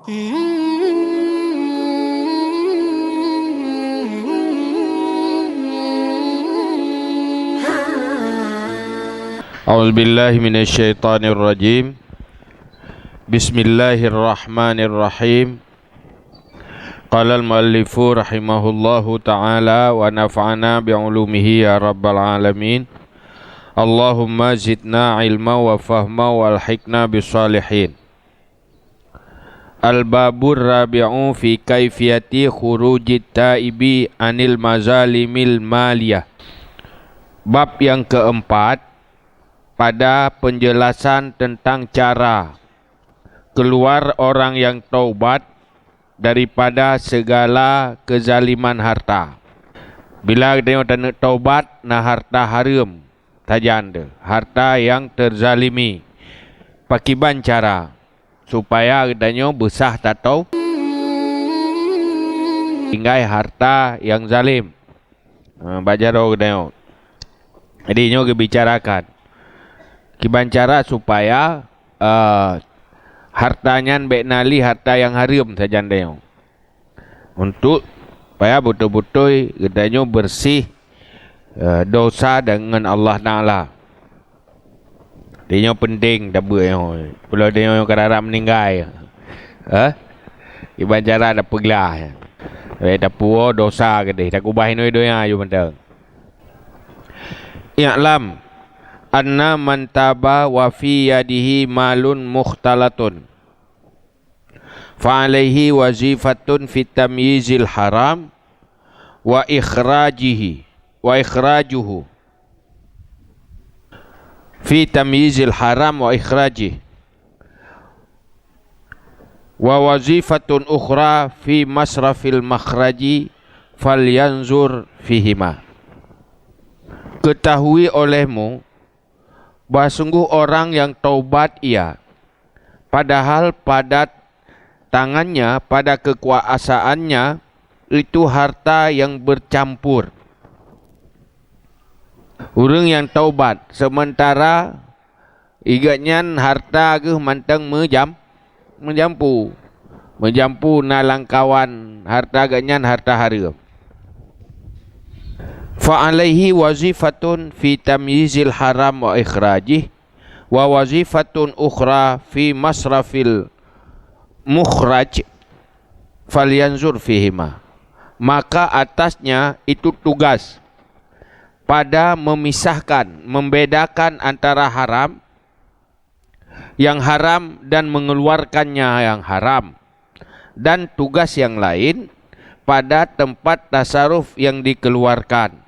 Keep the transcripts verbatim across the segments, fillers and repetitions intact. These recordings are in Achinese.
أعوذ بالله من الشيطان الرجيم. بسم الله الرحمن الرحيم. قال المؤلف رحمه الله تعالى ونفعنا بعلومه يا رب العالمين. اللهم زدنا علما وفهما وألحقنا بالصالحين. Al-babur rabi'u fi kaifiyati khurujit taibi anil mazalimil maliyah. Bab yang keempat pada penjelasan tentang cara keluar orang yang taubat daripada segala kezaliman harta. Bila geutanyoe taneuk taubat, na harta hareuem sajan deuh, harta nyang teuzalimi. Pakiban cara supaya geutanyoe beusah tatau tinggai harta nyang zalem? Ha, bak jaroe geutanyoe. Jadi, nyoe geubicarakan kiban cara supaya, eh, harta nyan bék na lé harta nyang hareuem sajan tanyoe. Untuk supaya beutôi-beutôi geutanyoe beureuséh, eh, desya deungon Allah Taala. Di nyoe penting tabeuet nyoe. Pulo di nyoe kadang-kadang meuninggai. Eh? Iban cara tapeuglah. Eh, tapuwoe desya keudeh, takubah inoe donya aju mantong. I'lam anna man taba wa fi yadihi malun mukhtalatun, fa alaihi wazifatun fi tamyizil haram wa ikhrajihi, wa ikhrajuhu. Fi tamyizil haram wa ikhrajihi. Wa wazifatun ukhra fi masrafil makhraji, falyanzur fihima. Ketahui olehmu bahwa sungguh orang yang taubat ia, padahal pada tangannya, pada kekuasaannya, itu harta yang bercampur. Ureuëng nyang taubat, seumeuntara gobnyan harta geuh mantong meujam-, meujampu. Meujampu na lam kawan harta gobnyan harta hareuem. Fa alaihi wazifatun fi tamyizil haram wa ikhrajih, wa wazifatun ukhra fi masrafil mukhraj, falyanzur fihima. Maka atasnya itu tugas pada memisahkan, membedakan antara haram, yang haram dan mengeluarkannya yang haram, dan tugas yang lain pada tempat tasaruf yang dikeluarkan,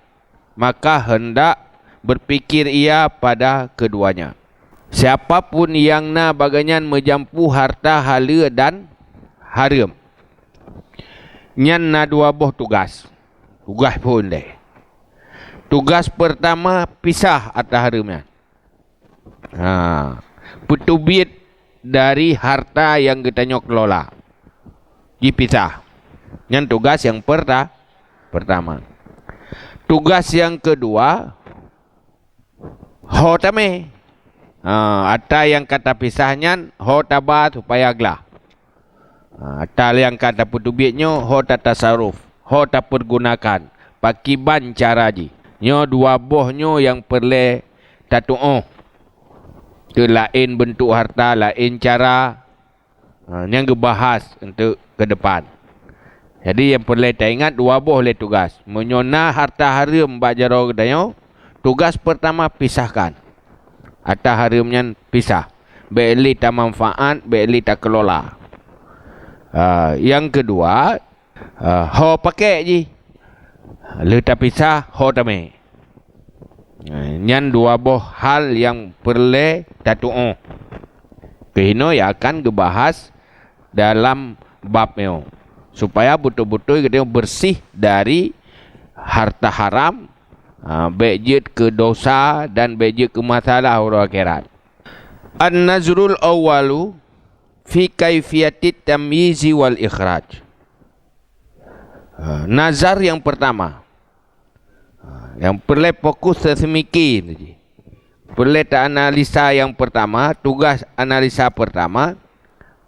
maka hendak berpikir ia pada keduanya. Siapapun nyang na bagai nyan meujampu harta haleue dan hareuem, nyan na dua boh tugas. Tugas phon deh. Tugas peurtama, pisah harta hareuem nyan. Ha, peuteubiet dari harta nyang geutanyoe keulola. Jipisah. Nyan tugas nyang peurta-, peurtama. Tugas nyang keudua, ho tamé. Ha, atra nyang ka tapisah nyan ho taba supaya glah. Ha, atra nyang ka tapeuteubiet nyoe ho tatasaruf, ho tapeurgunakan. Pakiban cara jih? Nyoe dua boh nyoe nyang peureulée tatuoh. Keu laén beuntuk harta, laén cara. Ha, nyang geubahas untuk ke depan. Jadi, nyang peureulée taingat dua boh lé tugas. Meunyoe na harta hareuem bak jaroe geutanyoe, tugas peurtama pisahkan. Harta hareuem nyan pisah. Bék lé tamanfaat, bék lé takeulola. Ha, nyang keudua, ha, ho pakék jih. Lheueh tapisah, ho tamé. Nyan dua boh hal nyang peureulée tatuoh. Keuhinoe nyang akan geubahas dalam bab nyoe, supaya beutôi-beutôi geutanyoe beureuséh dari harta haram, ha, bék jeuet keu desya dan bék jeuet keu masalah uroe akhirat. An-nazrul awwalu fi kaifiyatit tamyizi wal ikhraj. Ha, nazar nyang peurtama. Ha, nyang peureulée fokus teuseumiké tadi. Peureulée ta-analisa nyang peurtama, tugas analisa peurtama,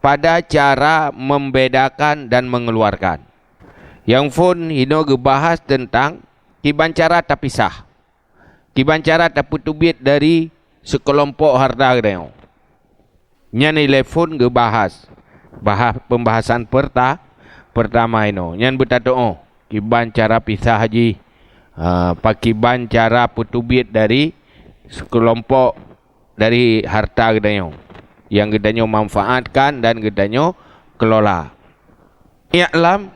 pada cara membedakan dan mengeluarkan. Nyang phon inoe geubahas teuntang kiban cara tapisah, kiban cara tapeuteubiet dari sikeulompok hareuta geutanyoe. Nyan ilée phon geubahas, bahas, pembahasan perta-, pertama inoe. Nyan beutatuoh kiban cara pisah jih, ha, pakiban cara peuteubiet dari sikeulompok dari hareuta geutanyoe nyang geutanyoe manfaatkan dan geutanyoe keulola. I'lam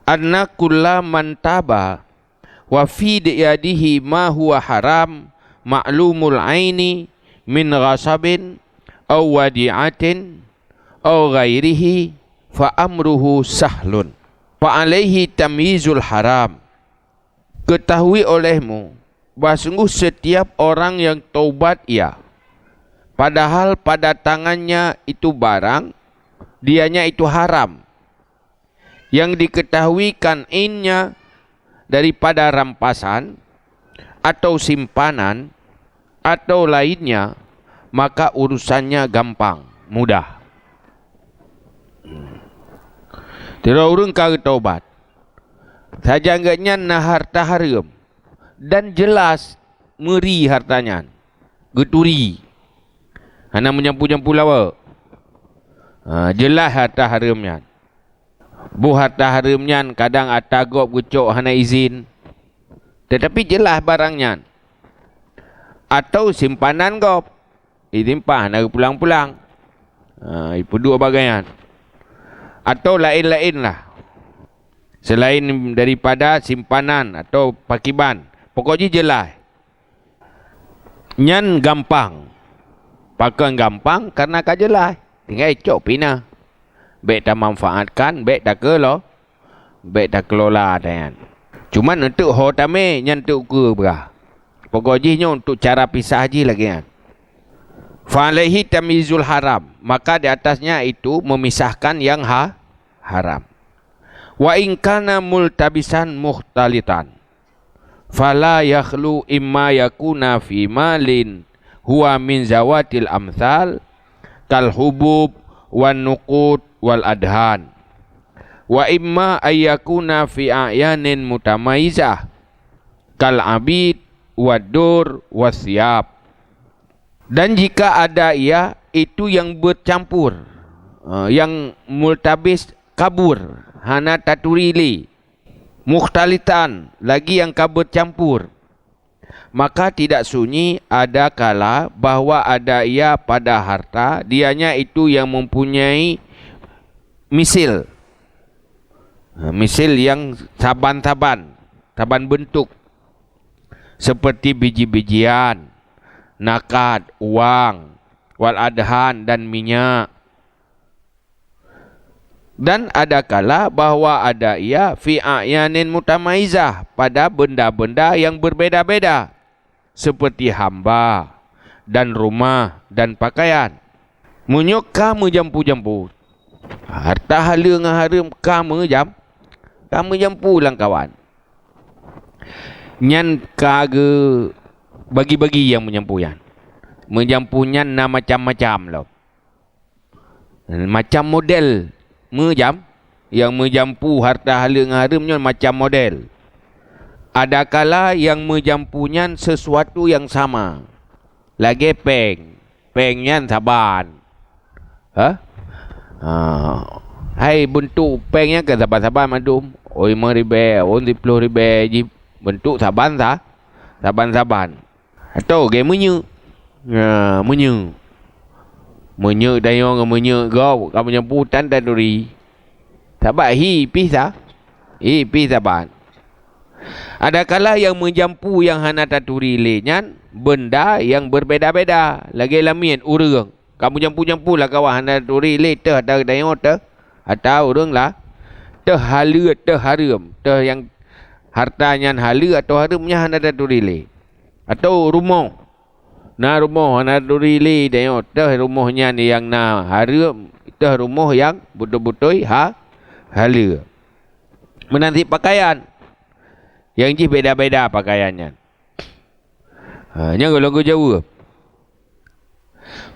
anna kulla man taba wa fi yadihi ma huwa haram ma'lumul aini min ghasabin aw wadi'atin aw ghairihi fa amruhu sahlun. Fa alaihi tamyizul haram. Ketahui olehmu bahwa sungguh setiap orang yang taubat ia, padahal pada tangannya itu barang, dianya itu haram, yang diketahui kan ainnya daripada rampasan atau simpanan atau lainnya, maka urusannya gampang, mudah. Sidroe ureuëng ka geutaubat, sajan geuh nyan na hareuta hareuem, dan jeulaih meuri hareuta nyan, geuturi, hana meujampu-jampu lawa. Ha, jeulaih hareuta hareuem nyan. Boh hareuta hareuem nyan kadang ata gob geucok hana izin, teutapi jeulaih barang nyan, atau simpanan gob, isimpan hana geupulang-pulang. Ha, ipeuduek bagai nyan. Atau laén-laén lah, seulain daripada simpanan atau pakiban. Pokok jih jeulaih. Nyan gampang. Pakon gampang? Karena ka jeulaih. Tinggai cok pih na. Bék tamanfaatkan, bék takeulo-, bék takeulola nyan. Cuman untuk ho tamé nyan untuk ukeue beurah. Pokok jih nyoe untuk cara pisah jih lagée nyan. Fa alaihi tamyizul haram, maka di atasnya itu memisahkan yang ha-, haram. Wa in kana multabisan mukhtalitan, fala yakhlu imma yakuna fi malin huwa min zawatil amsal, kal hubub wan nuqud wal adhan. Wa imma ayyakuna fi a'yanin mutamayyizah, kal abid wad dur was siyab. Dan jika ada ia, itu yang bercampur, eh, yang multabis kabur, hana taturi lé, mukhtalitan, lagi yang ka bercampur, maka tidak sunyi ada kala bahwa ada ia pada harta, dianya itu yang mempunyai misil. Ha, misil yang saban-saban, saban bentuk, seperti biji-bijian, nakat, uang, wal adhan, dan minyak. Dan ada kala bahwa ada ia fi a'yanin mutamaizah, pada benda-benda yang berbeda-beda, seperti hamba, dan rumah, dan pakaian. Meunyoe ka meujampu-jampu, harta haleue ngon hareuem ka meujam-, ka meujampu lam kawan, nyan ka geubagi-bagi nyang meujampu nyan. Meujampu nyan na macam-macam lom. Macam model meujam-, nyang meujampu harta haleue ngon hareuem nyoe macam model. Ada kala nyang meujampu nyan sesuatu nyang sama, lagée péng. Péng nyan saban. Hah? Ha. Hai, bentuk péng nyan kan saban-saban mandum. Oi, lima ribée, oi, siplôh ribée jih bentuk saban sa-, saban-saban. Atau lagée minyeuk. Ha, minyeuk. Minyeuk tanyoe ngon minyeuk gob, ka meujampu tan taturi. Sabab hi pih sa-, hi pih saban. Ada kala nyang meujampu nyang hana taturi lé nyan benda nyang berbeda-beda, lagée lamiet ureuëng. Ka meujampu-jampu lam kawan hana taturi lé, teuh ata geutanyoe teuh, ata ureuëng la-, teuh haleue, teuh hareuem, teuh nyang harta nyan haleue atau hareuem nyan hana taturi lé. Atau rumoh. Na rumoh hana taturi lé tanyoe, teuh rumoh nyan nyang na hareuem, teuh rumoh nyang beutôi-beutôi ha-, haleue. Meunan cit pakaian, nyang jih beda-beda pakaian nyan. Ha, nyan gohlom geujaweueb.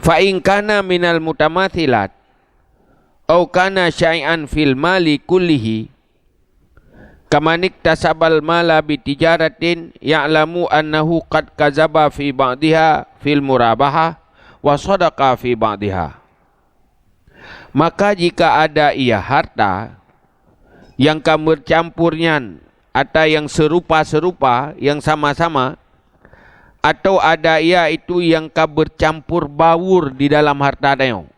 Fa in kana minal mutamatsilat, au kana syai'an fil mali kullihi, kaman iktasabal mala bitijaratin ya'lamu annahu qad kazaba fi ba'diha fil murabahah wa sadaqa fi ba'diha. Maka jika ada ia harta yang ka bercampur nyan, atau yang serupa-serupa, yang sama-sama, atau ada ia itu yang ka bercampur baur di dalam harta tanyoe.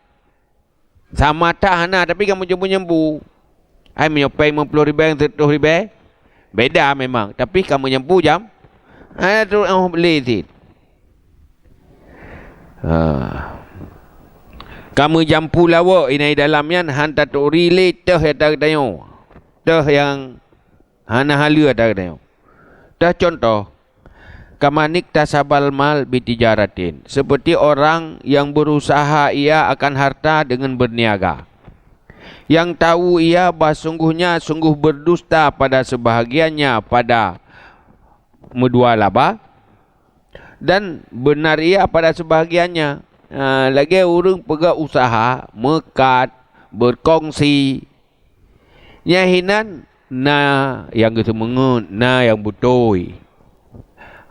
Sama that hana, tapi kamoe jampu-jampu. Hai meunyoe péng limong ploh ribèe, seratus ribèe, beda memang. Tapi kamoe jampu jam, hana tu, oh, beli cit. Ha. Kamoe jampu lawok inan dalam nyan han taturi lé teuh nyang tanyoe. Teuh nyang hana haleue ata geutanyoe. Teucontoh, kaman iktasabal mal bitijaratin, seperti orang yang berusaha ia akan harta dengan berniaga. Yang tahu ia bahwa sungguhnya sungguh berdusta pada sebahagiannya pada meudua laba, dan benar ia pada sebahagiannya. Ha, lagèe ureueng peugah usaha, meukat, berkongsi, nyan hinan na nyang geuseumeungeut, na nyang beutôi.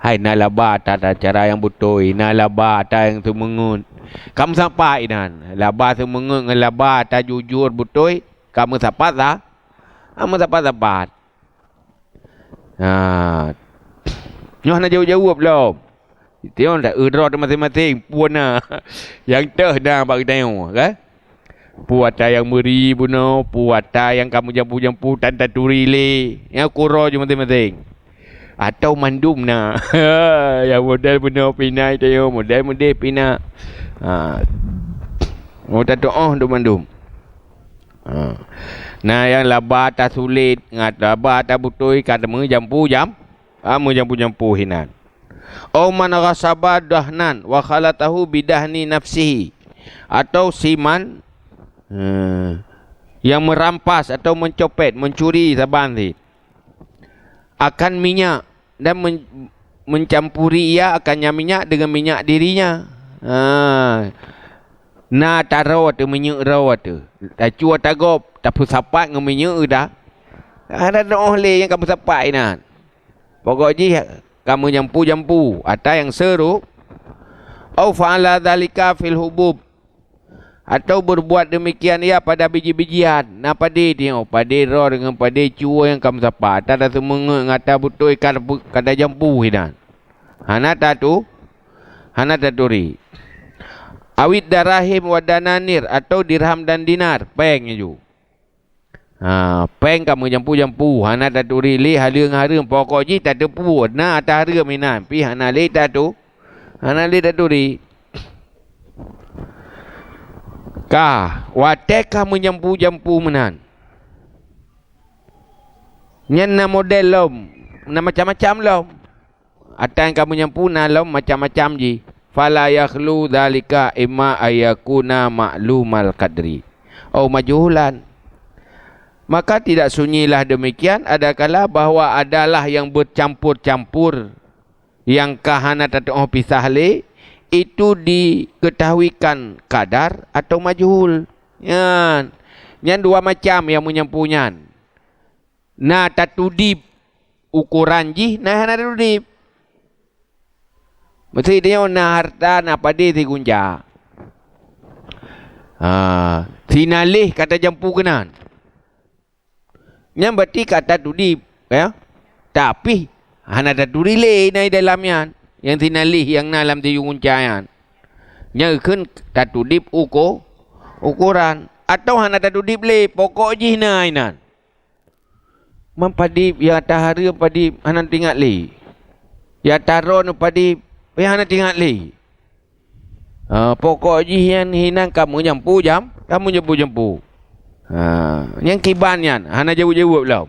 Hai na laba ata cara nyang beutôi, na laba ata nyang seumeungeut. Ka meusapat inan, laba seumeungeut ngon laba ata jujur beutôi, ka meusapat sa-, ka meusapat-sapat. Ha. Nyoe hana jaweueb-jaweueb lom. Teuh dak eu droe teuh maséng-maséng, peue na nyang teuh na bak geutanyoe, kan? Peue ata nyang meuri bunoe, peue ata nyang kamoe jampu-jampu tan taturi lé. Nyan ukeue droe jih maséng-maséng. Atau mandum na. Nyang model bunoe pih na, tanyoe model meudeh pih na. Ha. Oh, tatu'oh dum mandum. Ha. Na nyang laba tasulet, ngat laba tabeutôi ka meujampu jam, ha, meujampu-jampu hinan. Au man ghasaba dahnan wa khalatahu bidahni nafsihi. Atau siman, eh, yang merampas atau mencopet, mencuri saban cit. Akan minyak dan men-, mencampuri ia akan nyan minyak dengan minyak dirinya. Ha. Na taroe teuh, minyeuk roe teuh. Tacue tagôb, tapeusapat ngon minyeuk dah. Hana teu'oh lé nyang ka peusapat inan. Pokok jih kamoe jampu-jampu ata nyang seurup. Au fa'ala dzalika fil hubub. Atau berbuat demikian ia pada biji-bijian. Na padé teuh, padé droe deungon padé cue nyang ka meusapat. Ata taseumeungeut ngon ata beutôi ka, ka tajampu hinan. Hana tatu-, hana taturi. Awid darahim wa dananir, atau dirham dan dinar, péng laju. Ha, péng kamoe jampu-jampu, hana taturi lé haleue ngon hareuem, pokok jih tateupeue na ata hareuem inan, pih hana lé tatu-, hana lé taturi. Ka, watèe ka meujampu-jampu meunan, nyan na model lom, na macam-macam lom. Ata nyang ka meujampu na lom macam-macam jih. Fala yakhlu dzalika imma ayyakuna ma'lumal qadri au majhulan. Maka tidak sunyilah demikian, adakala bahwa adalah yang bercampur-campur, yang ka hana tateu'oh pisah lé, itu diketahuikan kadar atau majhul. Nyan, nyan dua macam nyang meujampu nyan. Na tatudib ukoran jih, na hana tatudib. Meuseuti tanyoe na harta, na padé sigunca. Ha, sinaléh ka tajampu keunan. Nyan berarti ka tatudib, ya. Tapi, hana taturi lé na di dalam nyan. Nyang sinaléh nyang na lam sigunca nyan. Nyan kheun tatudib uko-, ukoran. Atau hana tatudib lé, pokok jih na inan. Man padib, ya ata hareuem padib, hana teuingat lé. Ya ata droeneuh padib, ya hana teuingat lé. Ha, pokok jih nyan hinan kamoe jampu jam, kamoe jampu-jampu. Ha, nyang kiban nyan, hana jaweueb-jaweueb lom.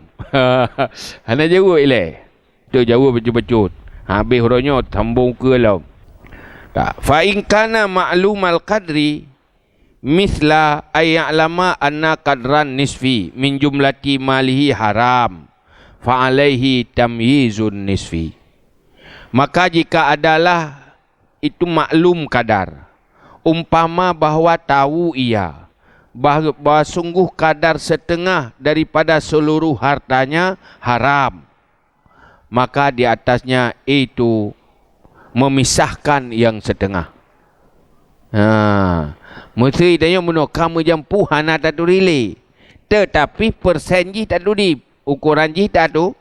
Hana jaweueb ilèe. Tu jaweueb bacut-bacut. Habéh uroe nyoe sambong keue lom. Ka, fa in kana ma'lumal qadri, misla ay ya'lama anna qadran nisfi min jumlati malihi haram, fa alaihi tamyizun nisfi. Maka jika adalah itu maklum kadar, umpama bahwa tahu ia bah-, bahwa sungguh kadar setengah daripada seluruh hartanya haram, maka di atasnya itu memisahkan yang setengah. Ha, meuseu tanyoe meunoe ka meujampu hana taturi lé, teutapi persen jih taturi, ukoran jih tatu-,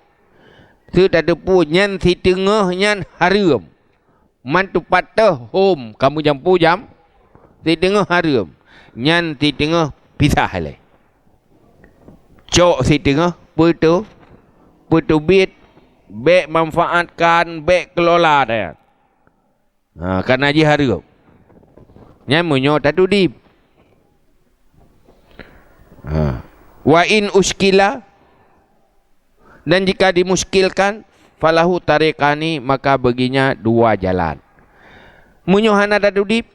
teu tateupeue nyan siteungoh nyan hareuem. Man tupat teuh hom ka meujampu jam, siteungoh hareuem, nyan siteungoh pisah lé. Cok siteungoh, peutu-, peuteubiet, bék manfaatkan, bék keulola nyan. Ha, kana jih hareuem. Nyan meunyoe tatudib. Ha. Wa in uskila, dan jika dimuskilkan, falahu tariqani, maka baginya dua jalan. Meunyoe hana tatudib,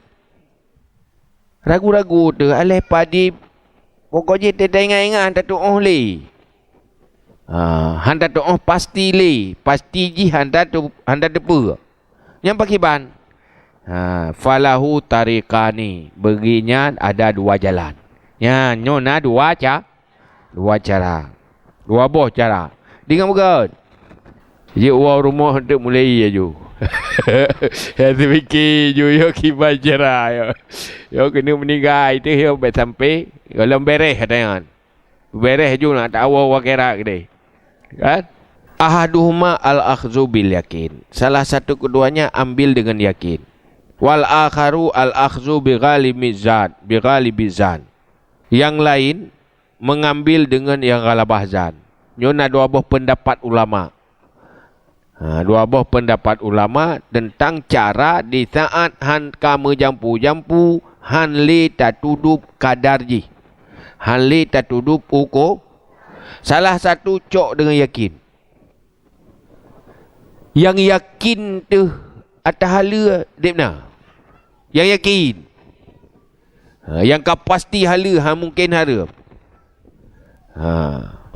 ragu-ragu teuh, aléh padib, pokok jih teuingat-ingat hana tatu'oh lé. Ha, hana tatu'oh pasti lé, pasti jih hana teu-, hana teupeue. Nyan pakriban? Ha, falahu tariqani, bagi nyan ada dua jalan. Nyan, nyoe na dua ca-, dua cara. Dua boh cara. Deungon beugét. Jeuet woe rumoh teuk mulai laju. Ya, teupike ju, yo kiban cara, yo. Yo keuneuk meuninggai teuh, yo bék sampai gohlom bereh, kata nyan. Bereh ju nak tawoe u akhirat keudeh. Kan? Ahaduhuma al-akhdzu bil yakin. Salah satu keduanya ambil dengan yakin. Wal akharu al-akhdzu bi ghalibi zan, bi ghalibi zan. Yang lain mengambil dengan yang ghalabah zan. Nyoe na dua boh peundapat ulama. Ha, dua boh peundapat ulama teuntang cara di saat han ka meujampu-jampu, han lé tatudub kadar jih. Han lé tatudub uko. Salah satu cok deungon yakin. Nyang yakin teuh ata haleue deb na. Nyang yakin. Ha, nyang ka pasti haleue, ha, mungken hareuem. Ha,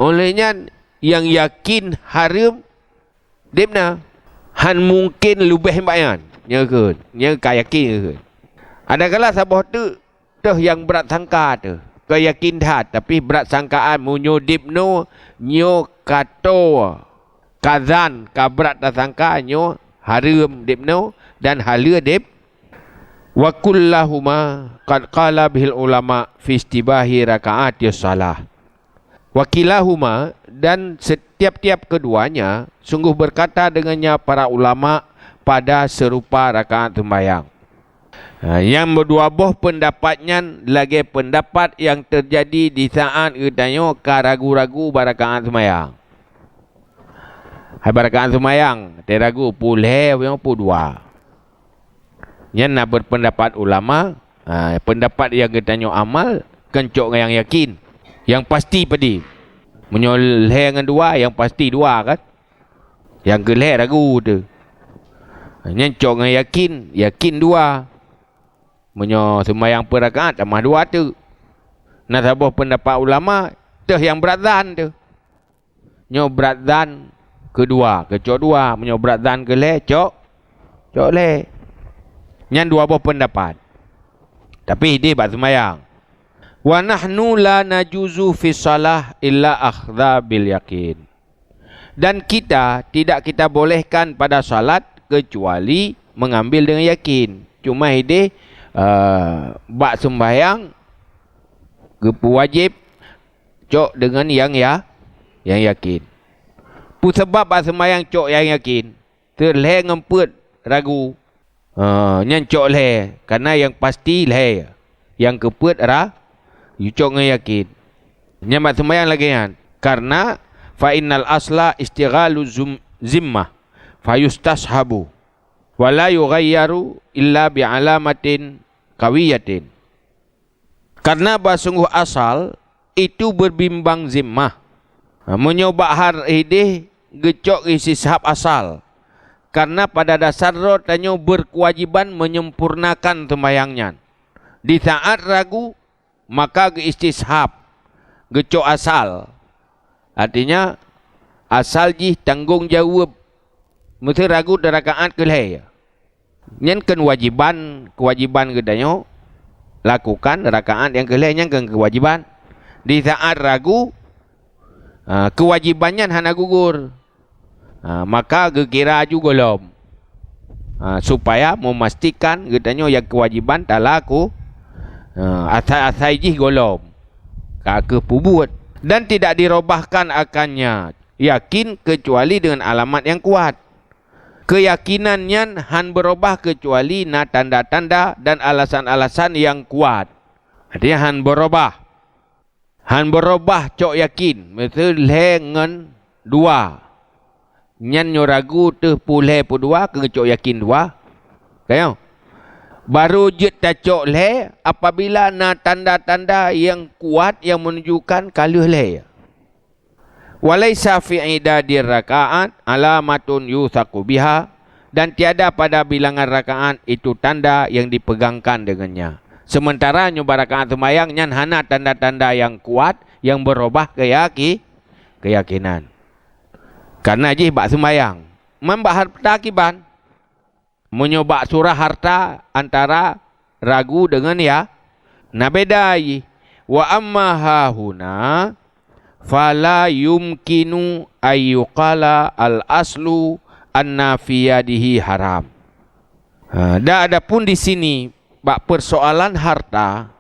oleh nyan, nyang yakin hareuem deb na, han mungken leubeh bak nyan. Nyan keuh, nyan ka yakin keuh. Adakala saboh teuk teuh nyang brat sangka teuh, ka yakin that, tapi brat sangkaan meunyoe deb noe nyoe ka toe, ka zan, ka brat tasangka nyoe hareuem deb noe dan haleue deb. Wa kullahuma qad qala bihil ulama fi istibahi raka'atis shalah. Wa kilahuma, dan setiap-tiap keduanya sungguh berkata dengannya para ulama pada serupa rakaat sembahyang. Ha, nyang meudua boh peundapat nyan lagée peundapat nyang teujadi di saat geutanyoe ka ragu-ragu bak rakaat seumayang. Hai bak rakaat seumayang, teuh ragu peue lhée nyang peue dua. Nyan na beupeundapat ulama, ha, peundapat nyang geutanyoe amal, keuncok nyang yakin, nyang pasti padum. Meunyoe lhée ngon dua, nyang pasti dua kan? Nyang keu lhée ragu teuh. Nyan cok ngon yakin, yakin dua. Meunyoe seumayang peurakaat tamah dua teuk. Na saboh peundapat ulama, teuh nyang brat zan teuh. Nyoe brat zan keudua, keucok dua. Meunyoe brat zan keu lhée, cok, cok lhée. Nyan dua boh peundapat. Tapi ideh bak seumayang. Wa nahnu la najuzu fi shalah illa akhdza bil yakin. Dan kita tidak kita bolehkan pada salat kecuali mengambil dengan yakin. Cuma ideh, eh, bak sembahyang geupeuwajéb cok deungon nyang ya-, nyang yakin. Peue sabab bak sembahyang cok nyang yakin? Teuh lhée ngon peuet ragu. Ha, nyan cok lhée, karna nyang pasti lhée. Nyang keupeuet ra-, cok ngon yakin. Nyan bak seumayang lagée nyan. Karna fa innal asla istighalu zum-, zimmah, fayustashabu, wa la yughayyaru illa bi alamatin qawiyatin. Karna bah sungguh asal itu berbimbang zimmah. Ha, meunyoe bak har ideh geucok istishab asal. Karna pada dasar droe tanyoe berkewajiban menyempurnakan seumayang nyan. Di saat ragu, maka geu-istishab, geucok asal. Artinya, asal jih tanggong jaweueb. Meuseu ragu di rakaat keu lhée. Nyan keuwajiban, keuwajiban geutanyoe lakukan rakaat nyang keu lhée nyang keu kewajiban. Di saat ragu, ha, kewajiban nyan hana gugur. Ha, maka geukira aju gohlom. Ha, supaya meumastikan geutanyoe nyang kewajiban talaku, ha, asai-asai jih gohlom. Ka keuh peubuet. Dan tidak dirobahkan akannya yakin kecuali dengan alamat yang kuat. Keuyakinan nyan han beurobah keucuali na tanda-tanda dan alasan-alasan nyang kuat. Artinya han beurobah. Han beurobah cok yakin, miseue lhée ngon dua. Nyan nyoe ragu teuh peue lhée peue dua keu cok yakin dua. Kayong. Baru jeuet tacok lhée apabila na tanda-tanda nyang kuat nyang meununjukkan ka lheueh lhée. Walaisa fi idadir rakaat alamatun yusaqu biha, dan tiada pada bilangan rakaat itu tanda yang dipegangkan dengannya. Sementara nyoe bak rakaat seumayang nyan hana tanda-tanda nyang kuat nyang beurobah keyaki-, keyakinan. Karena jih bak seumayang. Man bak hareuta kiban. Meunyoe bak surah hareuta antara ragu deungon ya, na beda jih. Wa amma hahuna, fala yumkinu ayyuqala al-aslu anna fi yadihi haram. Ha, dan adapun di sini, bak persoalan hareuta,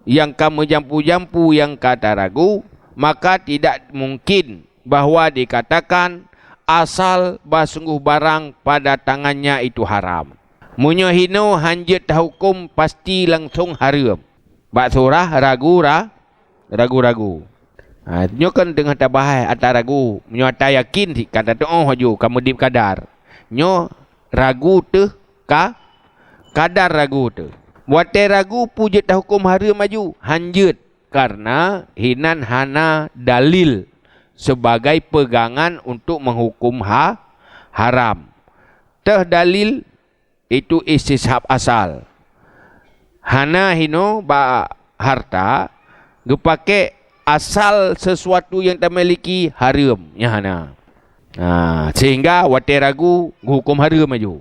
nyang ka meujampu-jampu nyang ka taragu, maka tidak mungkin bahwa dikatakan asal bah sunggoh barang pada tangannya itu haram. Meunyoe hinoe han jeuet tahuköm pasti langsong hareuem. Bak surah ragu ra-, ragu-ragu. Ha, nyoe kan teungoh tabahas ata ragu. Meunyoe ata yakin cit ka tatu'oh aju ka meudeb kadar. Nyoe ragu teuh ka, kadar ragu teuh. Watée ragu peue jeuet tahuköm hareuem aju? Han jeuet, karena hinan hana dalil sebagai pegangan untuk menghukum ha-, haram. Teuh dalil itu istishab asal. Hana hinoe bak hareuta geupaké asal sesuatu nyang tamiliki hareuem, nyan hana. Ha, sehingga watée ragu geuhuköm hareuem aju.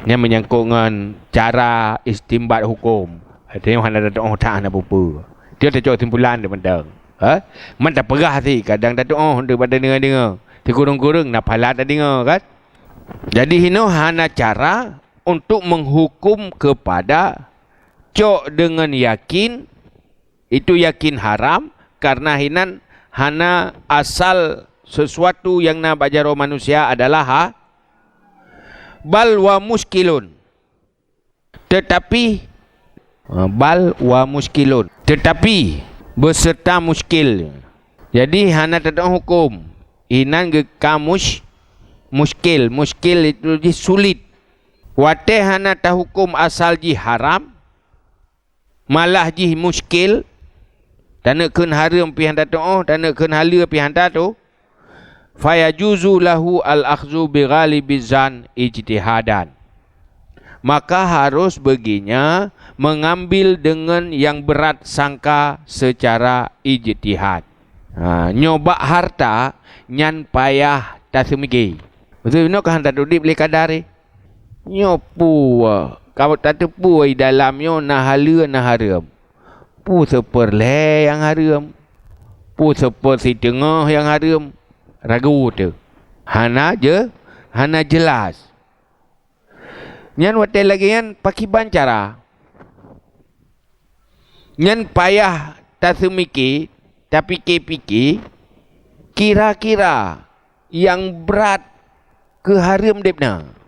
Nyan meunyangkot ngon cara istimbat huköm. Artinya hana tatu'oh that hana peue-peue. Dia tacok kesimpulan dia mantong. Ha? Man tapeugah cit kadang tatu'oh daripada deungoe-deungoe. Sikureueng-kureueng na pahala tadeungoe kan? Jadi hinoe hana cara untuk menghukum kepada cok deungon yakin, itu yakin haram, karena hinan hana asal sesuatu nyang na bak jaroe manusia adalah ha-, bal wa muskilun. Tetapi, ha, bal wa muskilun. Tetapi, beserta muskil. Jadi, hana tatu'oh huköm. Inan geuka mus-, muskil. Muskil itu jih sulit. Watée hana tahuköm asal jih haram, malah jih muskil, taneuk kheun hareuem pih han tatu'oh, taneuk kheun haleue pih han tatu'oh, fayajuzu lahu al-akhdzu bi ghalibiz zan ijtihadan. Maka harus baginya mengambil dengan yang berat sangka secara ijtihad. Ha, nyoe bak hareuta nyan payah taseumiké. Beutôi inoe ka han tatudeb lé kadar, eh. Nyoe peue, ka tateupeue di dalam nyoe na haleue na hareuem. Peue seupeureulhée nyang hareuem? Peue seupeusideungoe nyang hareuem? Ragu teuh. Hana je-, hana jeulaih. Nyan watée lagée nyan pakriban cara? Nyan payah taseumiké, tapike-pike, kira-kira nyang brat keu hareuem deb na.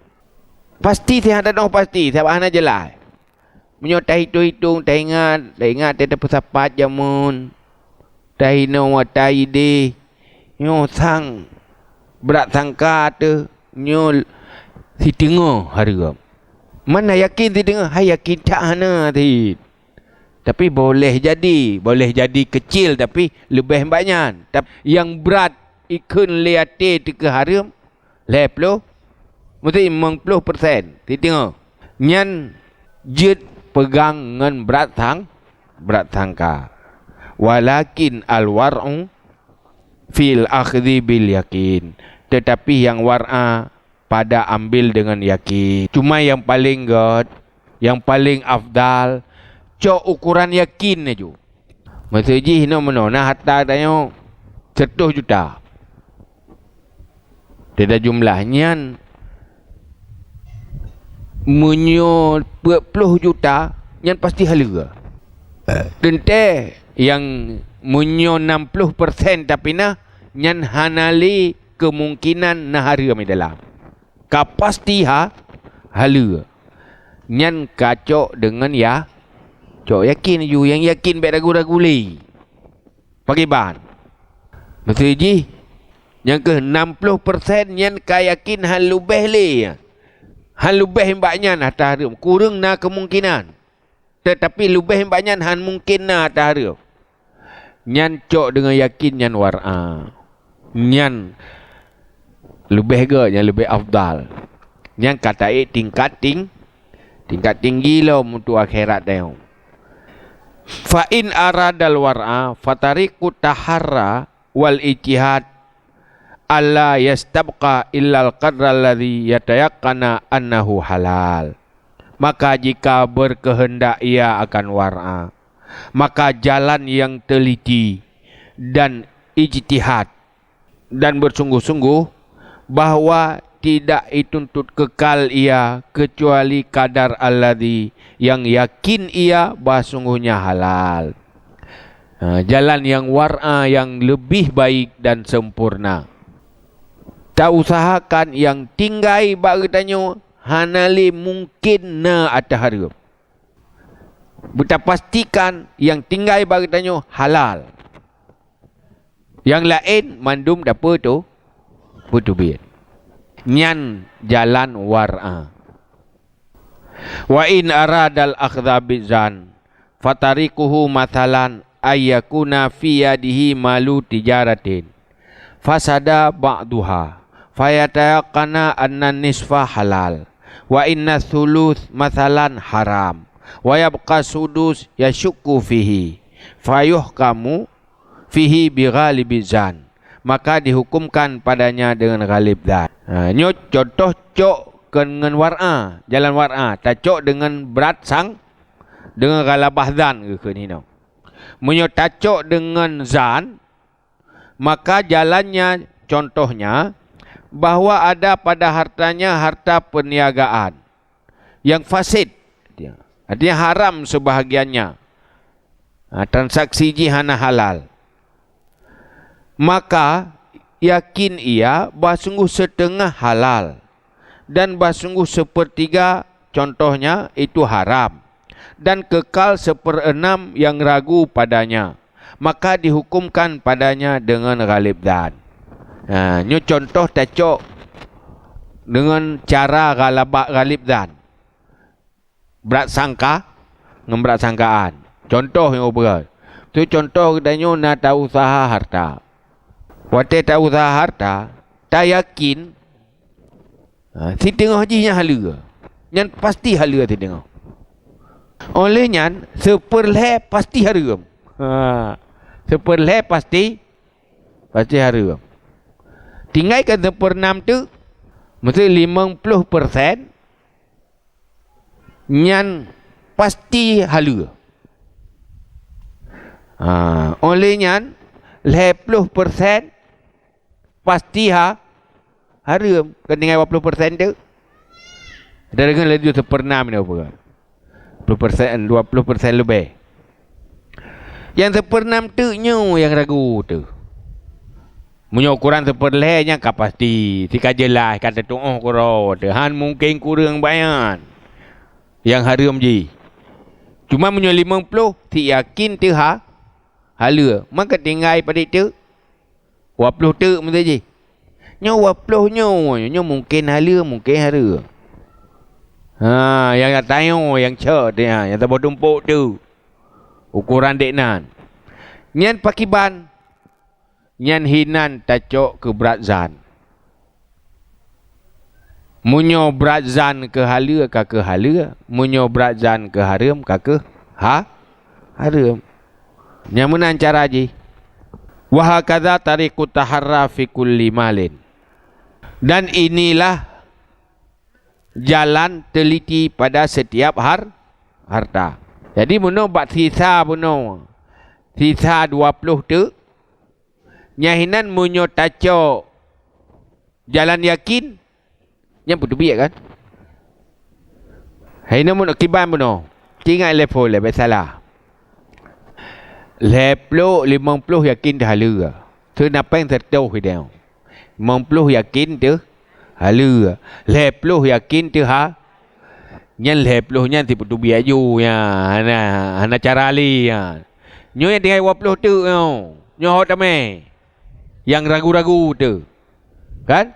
Pasti, si hana tatu'oh pasti, sabab hana jeulaih. Meunyoe tahitong-hitong, taingat, taingat, tapeusapat jameun, tahinoe ata ideh, nyoe sang brat sangka teuh, nyoe siteungoh hareuem. Man na yakin siteungoh? Hai yakin that hana cit. Tapi boleh jadi, boleh jadi kecil tapi leubeh bak nyan. Tap-, nyang brat ikheun lé até teuh keu hareuem, lhée ploh, meusti limong ploh persen, siteungoh. Nyan jeuet peugang ngon brat sang-, brat sangka. Walakin al-war'u fil akhdzi bil yakin. Tetapi nyang war'a pada ambil dengan yakin. Cuma nyang paleng gét, nyang paleng afdal, Cok ukuran yakin laju. Maksud jih inoe meunoe, na harta tanyoe seratus juta. Teudah jumlah nyan, meunyoe peuet ploh juta, nyan pasti haleue. Teuntée nyang meunyoe enam ploh persen tapinah, nyan hana lé keumungkinan na hareuem di dalam. Ka pasti ha, haleue. Nyan ka cok deungon ya, cok yakin laju, nyang yakin bék ragu-ragu lé. Pakriban? Maksud jih, nyang keuh enam ploh persen nyan ka yakin han leubeh lé. Han leubeh nibak nyan harta hareuem. Kureueng na keumungkinan. Teutapi leubeh nibak nyan han mungken na harta hareuem. Nyan cok deungon yakin nyan war'a. Nyan leubeh gét, nyan leubeh afdal. Nyan ka taék tingkat ting-, tingkat tinggi lom untuk akhirat tanyoe. Fa in aradal war'a fatariqu taharra wal ijtihad alla yastabqa illal qadra alladzi yatayaqqana annahu halal. Maka jika berkehendak ia akan war'a, maka jalan yang teliti dan ijtihad dan bersungguh-sungguh bahwa tidak dituntut kekal ia kecuali kadar alladzi yang yakin ia bahwa sungguhnya halal. Ha, jalan nyang war'a nyang leubeh baik dan sempurna. Tausahakan nyang tinggai bak geutanyoe hana lé mungken na harta hareuem. Beutapastikan nyang tinggai bak geutanyoe halal. Nyang laén mandum dapeutu-, peuteubiet. Nyan jalan war'a. Wa in aradal akhdha bizan fatariquhu mathalan ayyakuna fi yadihi malu tijaratin fasada ba'duha fayatayaqqana anna nisfa halal wa inna thuluth mathalan haram wa yabqa sudus yasyukku fihi fayuhkamu fihi bi ghalibi zan, maka dihukumkan padanya dengan ghalib zan. Ha, nyoe contoh cok keu ngon war'a, jalan war'a, tacok deungon brat sang, deungon ghalabah zan geukheun hinoe. Meunyoe tacok deungon zan, maka jalannya, contohnya, bahwa ada pada hartanya harta perniagaan yang fasid, artinya haram sebahagiannya. Ha, transaksi jih hana halal. Maka yakin ia bah sungguh setengah halal, dan bah sungguh sepertiga, contohnya, itu haram, dan kekal seperenam yang ragu padanya, maka dihukumkan padanya dengan ghalib zan. Ha, nyoe contoh tacok deungon cara ghalaba-, ghalib zan. Brat sangka ngon brat sangkaan. Contoh nyang ubeureu. Tu contoh geutanyoe na tausaha harta. Watée tausaha harta, tayakin, ha, siteungoh jih nyan haleue. Nyan pasti haleue siteungoh. Oleh nyan, seupeurlhée pasti hareuem. Ha, seupeurlhée pasti, pasti hareuem. Tinggai kan seupeurnam teuk, meusti limong ploh persen nyan pasti haleue. Ha, oleh nyan, lhée ploh persen pasti ha, hareuem. Kan tinggai dua ploh persen teuk. Dari ngon laju seupeurnam ni apa? Ploh persen, dua ploh persen leubeh. Nyang seupeurnam teuk nyoe nyang ragu teuh. Meunyoe ukuran seupeurlhée nyan ka pasti, si ka jeulaih, ka teutuoh keudroe teuh, han mungken kureueng bak nyan nyang hareuem jih. Cuma meunyoe limong ploh, si yakin teuh ha, haleue, maka tinggai padit teuk. Dua ploh teuk meusti jih. Nyoe dua ploh nyoe, nyoe mungken haleue, mungken hareuem. Ha, nyang tanyoe, nyang cok teuh, nyang saboh tumpok teuh. Ukuran dék nan. Nyan pakriban? Nyan hinan tacok keu brat zan. Meunyoe brat zan keu haleue ka keu haleue, meunyoe brat zan keu hareuem ka keu ha-, hareuem. Nyang meunan cara jih. Wa hakadza tariqut taharra fi kulli malin. Dan inilah jalan teliti pada setiap har-, harta. Jadi, meunoe bak sisa bunoe, sisa dua ploh teuk, nyan hinan meunyoe tacok jalan yakin, nyan peuteubiet kan? Hai nyoe meunoe kiban bunoe. Ci ingat lé phon lé, bèk salah. Lhèe ploh, limong ploh yakin teuh haleue. Seunapeng seutoh idéh. Limong ploh yakin teuh haleue. Lhèe ploh yakin teuh ha. Nyan lhèe ploh nyan sipeuteubiet aju nyan. Hana, hana cara lé nyan. Nyoe nyang tinggai dua ploh teuk nyoe. Nyoe ho tamè. Nyang ragu-ragu teuk. Kan?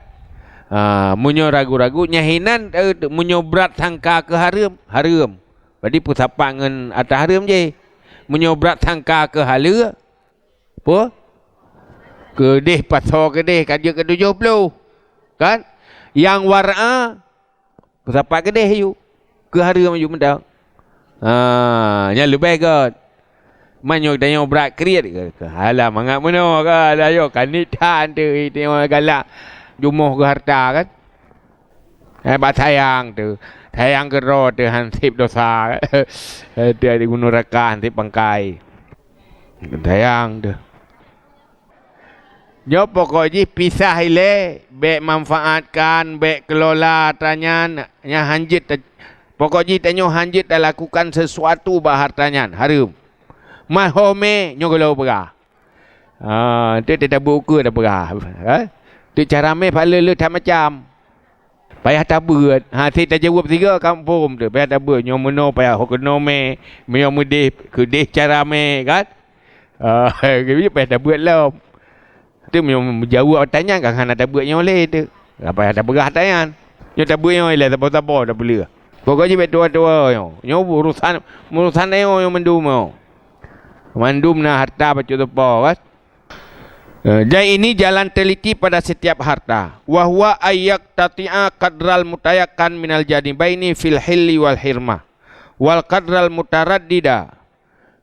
Ha, meunyoe ragu-ragu, nyan hinan, eh, meunyoe brat sangka keu hareuem, hareuem. Berarti peusapat ngon ata hareuem jih. Meunyoe brat sangka keu haleue, peue? Keudeh pasoe keudeh ka jeuet keu tujoh ploh. Kan? Nyang war'a, peusapat keudeh aju. Keu hareuem aju mantong. Ha, nyan leubeh göt. Meunyoe tanyoe brat kriet, halah mangat meunoe ka, alah yo, kaniet that teuh tanyoe galak jumoh keu harta kan. Eh, bak sayang teuh. Sayang keudroe teuh han sép dosa. Eh, teuh di gunong raka han sép pangkai. Sayang teuh. Nyoe pokok jih pisah ilée, bék manfaatkan, bék keulola atra nyan, nyan hanjeuet ta-, pokok jih tanyoe hanjeuet talakukan sisuatu bak harta nyan, hareuem. Mahome nyoe geulo peugah. Ah, tu teutabeuet ukeue dah peugah. Eh? Tu cara mé paléh le that macam. Payah tabeuet. Ha, sit tajaweueb sigoe kampông tu. Payah tabeuet. Nyoe meunoe payah ho keunoe mé. Meunyoe meudeh, keudeh cara mé, kan? Ah, payah tabeuet lom. Tu meunyoe meujaweueb atra nyan kan hana tabeuet nyoe lé tu. Payah tapeugah atra nyan. Nyoe tabeuet nyoe lé saboh-saboh tapeuleueh. Pokok jih bék tuwoe-tuwoe nyoe. Nyoe urusan, urusan nyoe, nyoe mandum nyoe. Mandum na harta bacut teupeu, kan? Eh, dan ini jalan teliti pada setiap harta. Wa huwa ayyaqtati'a qadral mutayaqan minal janibaini fil hilli wal hirmah. Wal qadral mutaraddida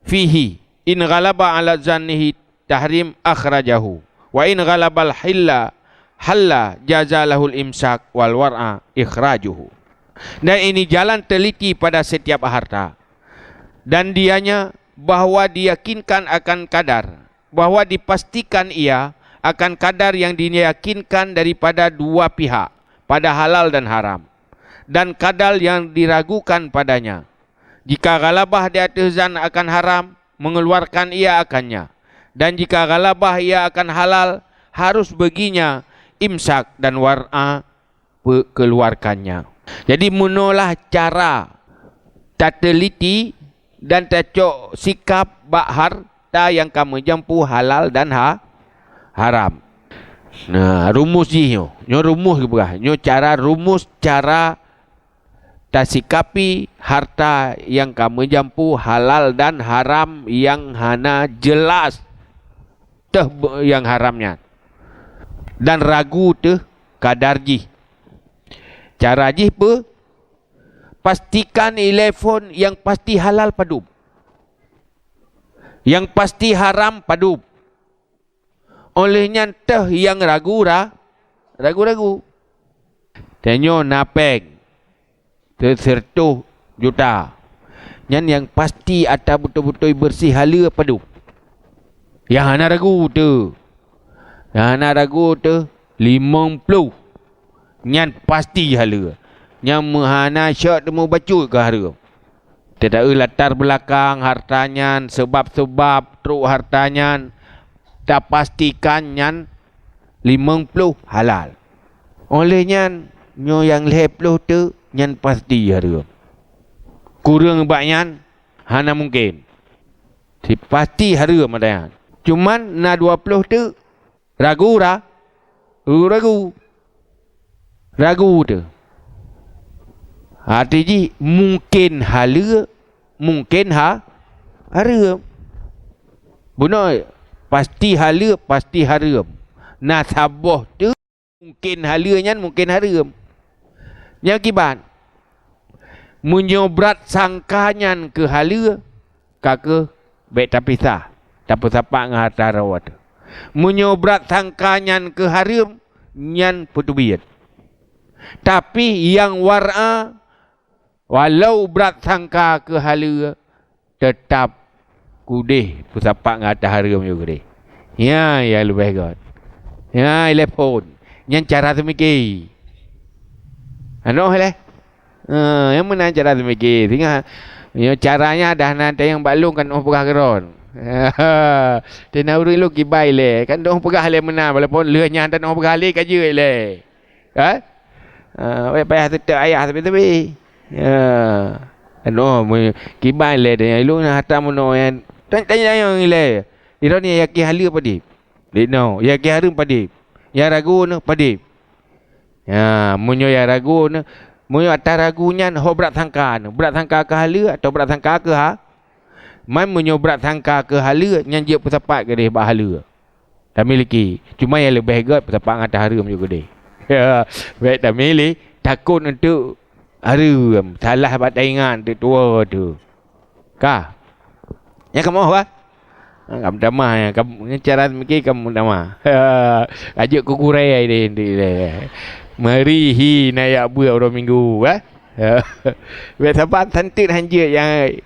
fihi. In ghalaba ala zannihi tahrim akhrajahu. Wa in ghalabal hilla halla jaza lahul imsak wal war'a ikhrajuhu. Dan ini jalan teliti pada setiap harta. Dan dianya bahwa diyakinkan akan kadar, bahwa dipastikan ia akan kadar yang diyakinkan daripada dua pihak, pada halal dan haram, dan kadar yang diragukan padanya. Jika ghalabah di ateueh zan akan haram, mengeluarkan ia akannya. Dan jika ghalabah ia akan halal, harus baginya imsak dan war'a pe-, keluarkannya. Jadi, meunoe lah cara tateliti dan tacok sikap bak harta nyang ka meujampu halal dan ha-, haram. Nah, rumus jih nyoe. Nyoe rumus geupeugah. Nyoe cara rumus cara tasikapi harta nyang ka meujampu halal dan haram nyang hana jeulaih teuh be-, nyang haram nyan. Dan ragu teuh kadar jih. Cara jih peue? Pastikan ilée phon nyang pasti halal padub. Nyang pasti haram padub. Óh lheueh nyan teuh nyang ragu ra-, ragu-ragu. Tanyoe na péng seureutôh juta. Nyan nyang pasti atra beutôi-beutôi beureuséh haleue padub. Nyang hana ragu teuh. Nyang hana ragu teuh limong ploh. Nyan pasti haleue. Nyan meuhana syok teumeubacut keu hareuem. Teudaeuh latar beulakang harta nyan, seubab-seubab trok harta nyan, tapastikan nyan limong ploh halal. Óh lheueh nyan, nyoe nyang lhée ploh teuk nyan pasti hareuem. Kureueng bak nyan hana mungken. Pasti hareuem atra nyan. Cuman na dua ploh teuk ragu ra-, ragu-ragu. Ragu teuh. Arti jih mungken haleue, mungken ha-, hareuem. Bunoe pasti haleue, pasti hareuem. Na saboh teuk mungken haleue nyan mungken hareuem. Nyan kiban, meunyoe brat sangka nyan keu haleue, ka keuh bék tapisah, tapeusapat ngon harta droe teuh. Meunyoe brat sangka nyan keu hareuem, nyan peuteubiet. Tapi nyang war'a, walau brat sangka keu haleue, teutap keudeh peusapat ngon ata hareuem nyoe keudeh. Nyan nyang leubeh göt. Nyan ilée phon. Nyan cara teumiki. Anoh lé. Ha, nyang meunan cara teumiki. Singoh nyoe cara nyan dah na teunyang bak lôn kan 'oh peugah keudroe. Teuh na ureuëng lôn kiban ilée. Kan 'oh peugah ilée meunan, walaupun lheueh nyan tan 'oh peugah lé ka jeuet ilée. Kan? Ha, wék payah teutap ayah sabe-sabe. Ya. Kan 'oh kiban ilée teunyang lôn na hareuta meunoe nyan. Tanya-tanya ilée. Droeneuh yakin haleue padum? Dinoe, yakin hareuem padum? Nyang ragu nyoe padum? Ya, meunyoe nyang ragu nyoe, meunyoe ata ragu nyan ho brat sangka nyoe, brat sangka keu haleue atawa brat sangka keu ha-, man meunyoe brat sangka keu haleue, nyan jeuet peusapat keudeh bak haleue. Tamiliki. Cuma nyang leubeh göt peusapat ngon ata hareuem jeuet keudeh. Ya, bèk tamili, takot untuk hareuem, salah bak taingat untuk tuwoe teuh. Ka. Nyan kamoe, bah? Ha, kamoe tamah nyan. Kam-, nyan cara meuki kamoe tamah. Ka jeuet keu gurée deh, deh, deh. Mari hi na jak beuet uroe Minggu, bah? Bèk saban santeut hanjeuet nyang,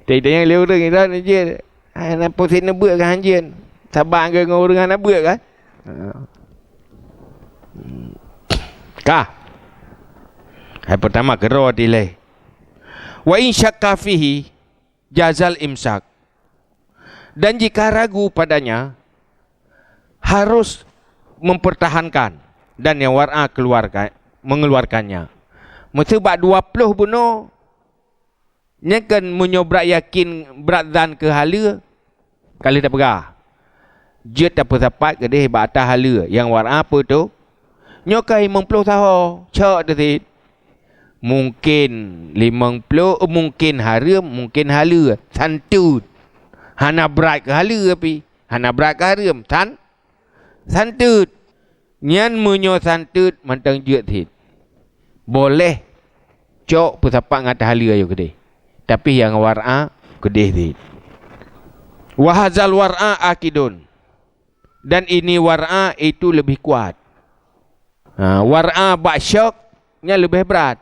teuh nyang lé ureuëng nyan hanjeuet. Hana pusét neubeuet keu hanjeuet. Saban keu ngon ureuëng hana beuet kan? Ha. Ka. Hai peutama keudroe dilée. Wa in syakka fihi jazal imsak. Dan jika ragu padanya, harus mempertahankan dan nyang war'a keluarkan, mengeluarkannya. Meuseu bak dua ploh bunoe, nyan kan meunyoe brat yakin, brat zan keu haleue, ka lheueh tapeugah. Jeuet tapeusapat keudeh bak ata haleue nyang war'a peue teuh. Nyoe ka limong ploh saho, cok teuh cit. Mungken limong ploh, mungken hareuem, mungken haleue, santeut. Hana brat keu haleue pih, hana brat keu hareuem, san-, santeut. Nyan meunyoe santeut mantong jeuet cit. Boleh cok peusapat ngon ata haleue ayoe keudeh. Tapi nyang war'a keudeh cit. Wa hazal war'a akidun. Dan ini war'a itu lebih kuat. Ha, war'a bak syok nyan leubeh brat.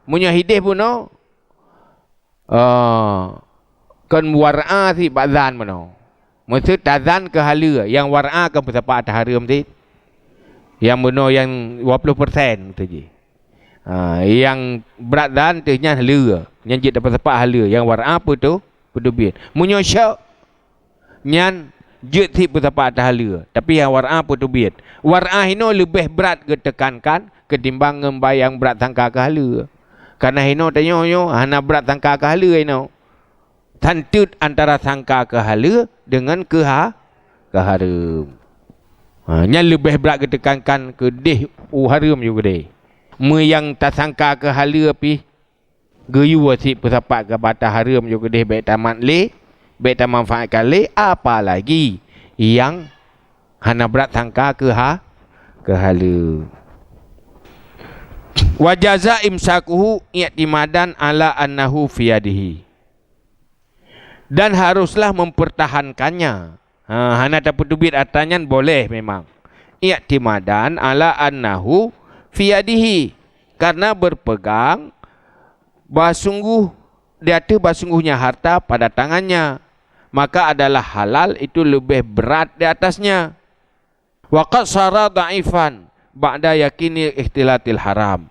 Meunyoe hideh bunoe, ah, kon war'a cit bak zan bunoe. Meuseu tazan keu haleue, nyang war'a kon peusapat ata hareuem cit. Nyang bunoe nyang dua ploh persen teuh jih. Ha, nyang brat zan teuh nyan haleue, nyan jeuet tapeusapat haleue, nyang war'a peue teuh, peuteubiet. Meunyoe syok, nyan jeuet cit peusapat ata haleue, tapi nyang war'a peuteubiet. War'a hinoe leubeh brat geuteukankan keutimbang ngon nyang brat sangka keu haleue. Kareuna hinoe tanyoe nyoe hana brat sangka keu haleue hinoe. Santeut antara sangka keu haleue deungon keu ha-, keu hareuem. Ha, nyan leubeh brat geuteukankan keudeh u hareuem yue keudeh. Meunyoe nyang tasangka keu haleue pih geuyue cit peusapat keu bak ata hareuem yue keudeh bèk tamat lé, bèk tamanfaatkan lé, apalagi nyang hana brat sangka keu ha-, keu haleue. Wa jaza imsakuhu i'timadan ala annahu fi yadihi. Dan haruslah mempertahankannya. Ha, hana tapeuteubiet ata nyan boleh memang. I'timadan ala annahu fi yadihi, karena berpegang bahwa sungguh di ateueh bahwa sungguhnya harta pada tangannya, maka adalah halal itu lebih berat di atasnya. Wa qad sara dha'ifan ba'da yaqini ikhtilatil haram.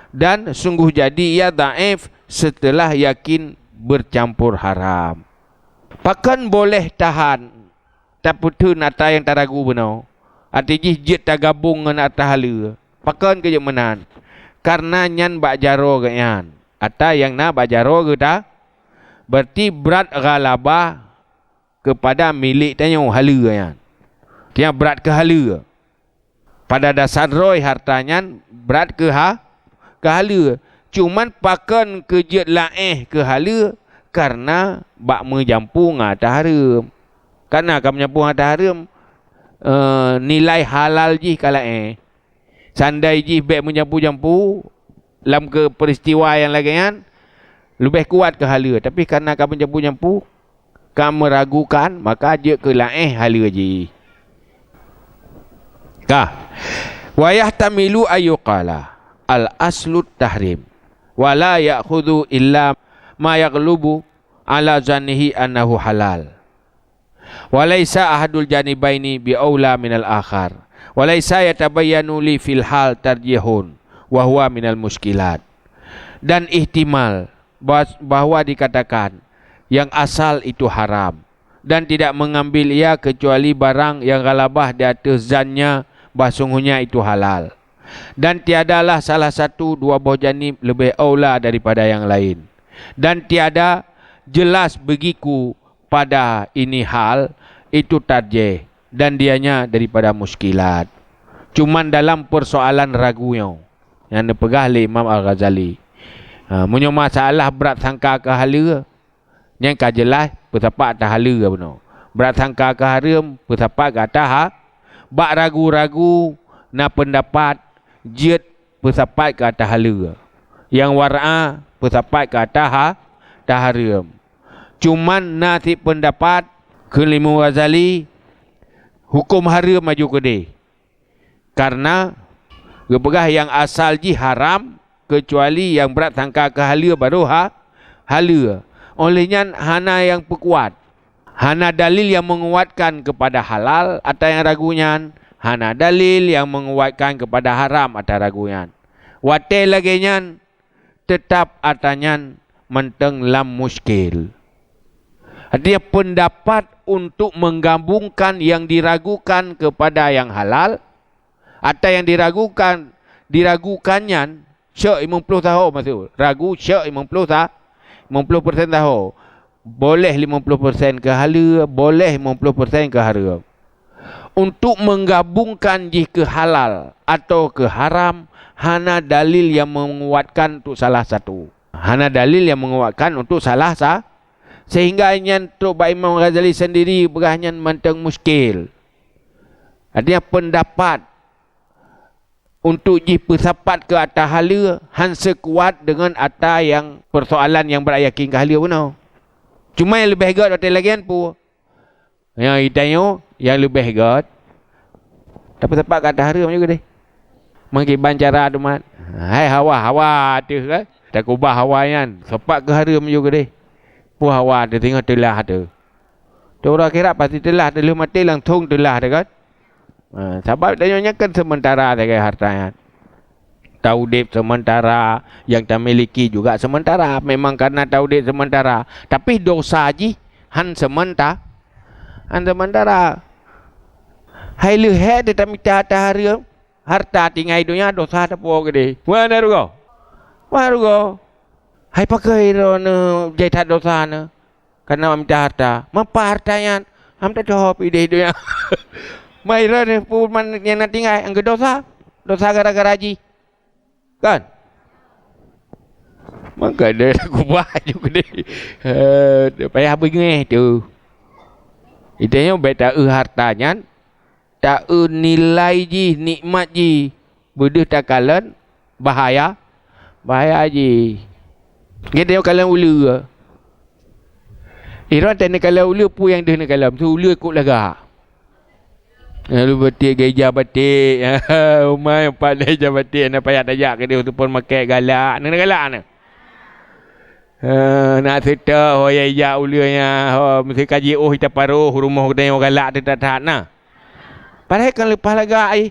Dan sungguh jadi ia dhaif setelah yakin bercampur haram. Pakon boleh tahan tapeutheun ata nyang taragu bunoe, até jih jeuet tagabong ngon ata haleue? Pakon keu jeuet meunan? Kareuna nyan bak jaroe geuhnyan. Ata nyang na bak jaroe geuh ta-, berarti brat ghalabah keupada milék tanyoe haleue nyan. Tiang brat keu haleue. Pada dasar droe harta nyan brat keu ha-, keu haleue. Cuman pakon keu jeuet laéh keu haleue, kareuna bak meujampu ngon ata hareuem. Kareuna ka meujampu ngon ata hareuem, eh, nilai halal jih ka laéh. Seandai jih bèk meujampu-jampu lam keu peuristiwa nyang lagèe nyan, leubeh kuat keu haleue. Tapi kareuna ka meujampu-jampu, ka meuragukan, maka jeuet keu laéh haleue jih. Ka. Wa yahtamilu ayyuqala al-aslu tahrim, wa la ya'khudhu illa ma yaghlubu ala zannihi annahu halal. Wa laisa ahadul janibaini bi aula minal akhar. Wa laisa yatabayyanu li fil hal tarjihun wa huwa minal muskilat. Dan ihtimal bah-, bahwa dikatakan yang asal itu haram dan tidak mengambil ia kecuali barang yang ghalabah di atas zannya bah sungguhnya itu halal. Dan tiadalah salah satu dua boh janib lebih aula daripada yang lain. Dan tiada jelas bagiku pada ini hal itu tarjih dan dianya daripada muskilat. Cuman dalam persoalan ragu nyoe, nyang neupeugah lé Imam Al-Ghazali, ha, meunyoe masalah brat sangka keu haleue, nyan ka jeulaih peusapat atas haleue bunoe. Brat sangka keu hareuem peusapat keu atas ha-, bak ragu-ragu na peundapat jeuet peusapat keu atas haleue. Nyang war'a peusapat keu atas ha-, atas hareuem. Cuman na cit peundapat kheun lé Imam Ghazali, huköm hareuem aju keudeh. Kareuna geupeugah nyang asal jih haram, keucuali nyang brat sangka keu haleue barô ha-, haleue. Óh lheueh nyan hana nyang peukuat. Hana dalil nyang meunguatkan keupada halal ata nyang ragu nyan, hana dalil nyang meunguatkan keupada haram ata ragu nyan. Watée lagée nyan, teutab ata nyan mantong lam muskil. Artinya, peundapat untuk menggabungkan nyang diragukan keupada nyang halal, ata nyang diragukan, diragukan nyan syok limong ploh saho maksud. Ragu syok limong ploh sa-, limong ploh persen saho. Boleh limong ploh persen keu haleue, boleh limong ploh persen keu hareuem. Untuk menggabungkan jih keu halal atau keu haram, hana dalil nyang menguatkan untuk salah satu. Hana dalil nyang menguatkan untuk salah sa-, sehingga nyan trok bak Imam Ghazali sendiri peugah nyan mantong muskil. Artinya, peundapat untuk jih peusapat keu ata haleue han seukuat deungon ata nyang persoalan nyang brat yakin keu haleue bunoe. Cuma nyang leubeh gét watée lagée nyan peue? Nyang geutanyoe nyang leubeh gét, tapeusapat keu ata hareuem aju keudeh. Meukiban cara teuma, hai hawa, hawa ateueh kan? Takubah hawa nyan, sapat keu hareuem aju keudeh. Peue hawa teuh singoh teulah teuh. Teuh uroe akhirat pasti teulah, teuh lheueh maté langsong teulah teuh kan? Ha, sabab tanyoe nyan kan seumeuntara sagai hareuta nyan. Taudeb seumeuntara, nyang tamiliki juga seumeuntara. Memang kareuna taudeb seumeuntara, tapi dosa jih han seumenta-, han seumeuntara. Hai leuhée teutamita hareuem, hareuta tinggai donya dosa tapuwoe keudeh. Wan rugoe. Wan rugoe. Hai pakon droeneuh jai that dosa neuh? Kareuna mita hareuta. Meupa hareuta nyan? Ham teutoh pih deh donya. Mai droeneuh peue man nyang na tinggai, nyang geudosa. Dosa gara-gara jih. Kan? Maka dia kubah aju keudeh. Eh, payah beungéh teuh. Geutanyoe bék taeu hareuta nyan, taeu nilai jih, nikmat jih. Beudeuh takalon bahaya, bahaya jih. Geutanyoe kalon uleue. Droeneuh neukalon uleue, peue nyang deuh neukalon? Uleue kok lagak. Lalu batik, geja batik. Umai empat geja batik, hana payah tajak keudeh supermarket, galak. Neugalak neuh. Eh, na seutôt ho nyang ijak uleue nyan, ho meusti ka jiôh ita paroh rumoh geutanyoe galak teuh that-that na. Padahai kan leupah lagak jih.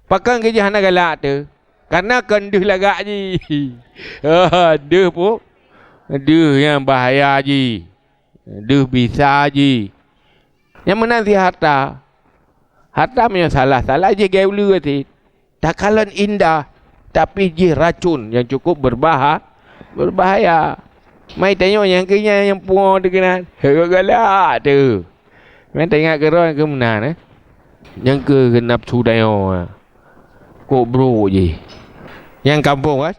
Pakon geujih hana galak teuh? Kareuna kon deuh lagak jih. Ah, deuh peue? Deuh nyang bahaya jih. Deuh bisa jih. Nyang meunan cit hareuta. Hareuta meunyoe salah, salah jih gét uleue cit. Takalon indah, tapi jih racun nyang cukup beurbaha-, beubahaya. Mai tanyoe nyang keu nyan nyang pungo teuh keunan, galak teuh. Meunan taingat keudroe nyang keu meunan, eh. Nyang keu nafeusu tanyoe, eh. Kok brok jih. Nyang kampông, kan?